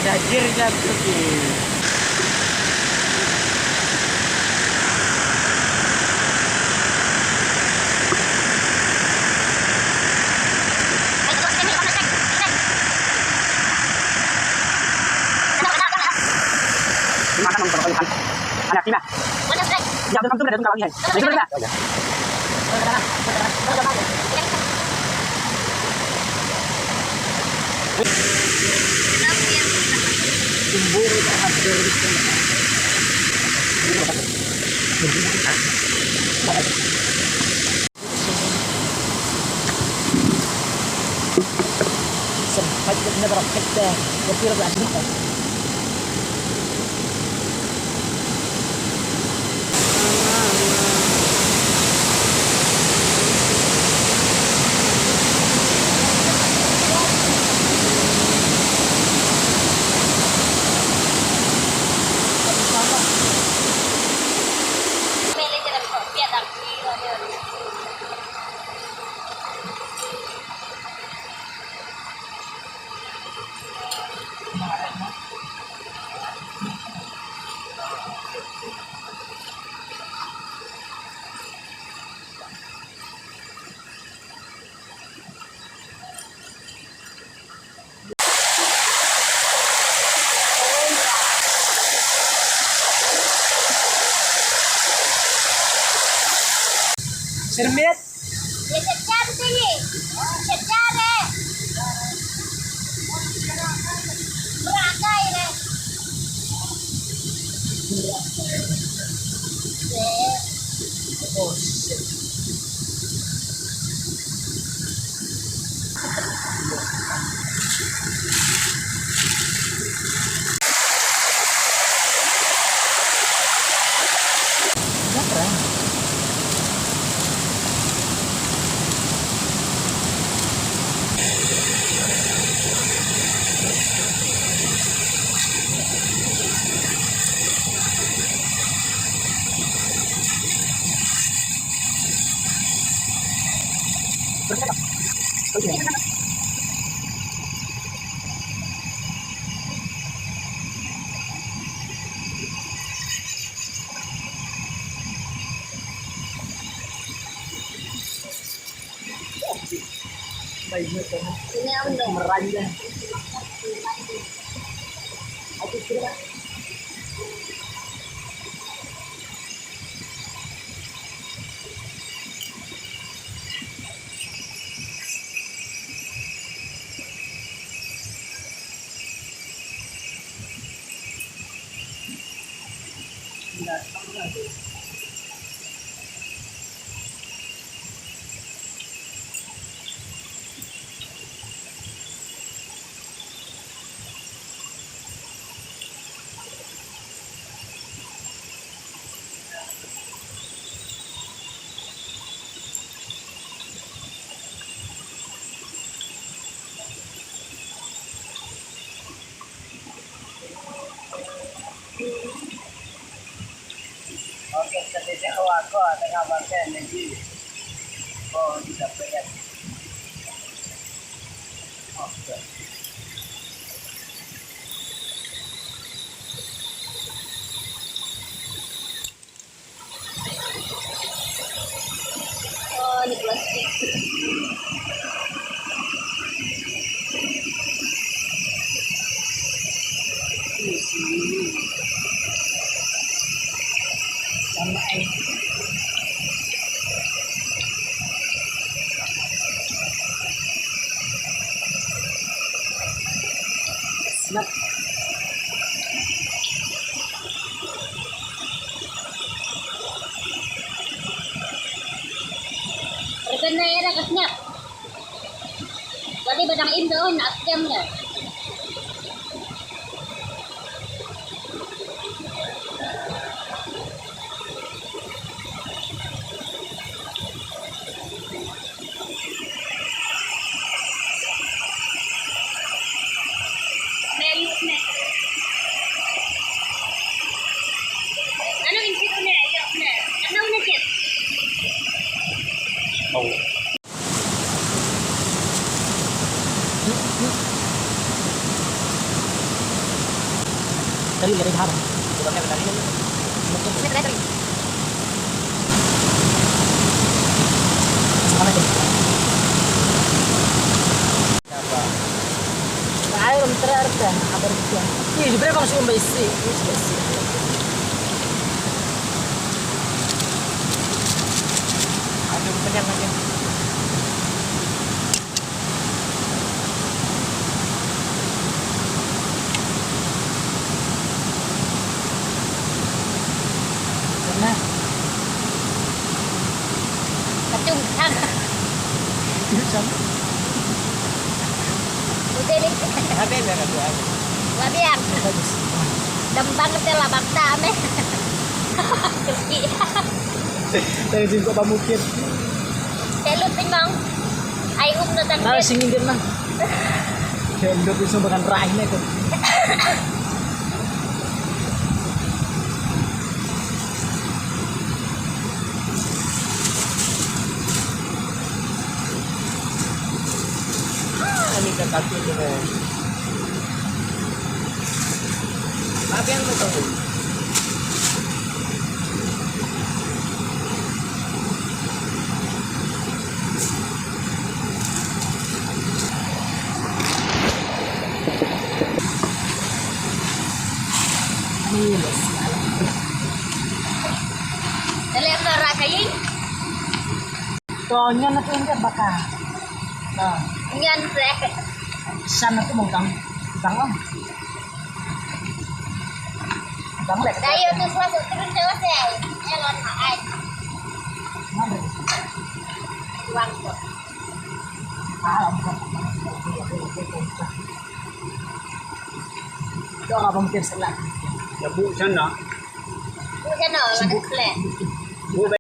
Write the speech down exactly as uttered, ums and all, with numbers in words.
Dah jir jam tujuh. Ini makan nong, kalau kan. Anak Tina. Ya, udah, kamu tuh udah datang kawan, ya. Udah, udah, udah. Oh, ya. Syrmiat. Ye, shah shah te ye. Shah shah re. Bra kai re. Oh, shit. Rekan na era ka sngap. Wali ba dang im da on na skem ne. Dari, dari Bahar. Ay, rum tara, tara, apa dia? Ih, di berapa masuk, Mbak, isi? Isi, isi. Aduh, kenyang lagi. Sana. Kacung kan. Kacung. Udah nih. Ada yang ada tuh, ada. Wabiang. Bagus. Dembang te la bakta me. Terus ki. Dari sini kok pamukit. Telut pin, Bang. Ai um na tang. Nah, sini dia mah. Kayak udah bisa makan rai nih tuh. Ah, ini dah satu tu, eh. Apa yang kau tahu? Dale, em, rak kayi. To, nyan na tu, nyan baka. To. Nyan, eh. San na tu, mau tang. Tang, om. Tang, lek. Dah, yuk, tu, suatu turun, jauh, eh. Ya, lon, ai. Mana? Tuang, tu. Ah, om. Doa pamukir sebelah. Ya, bu, sana. Bu, sana, lagi sebelah. Bu,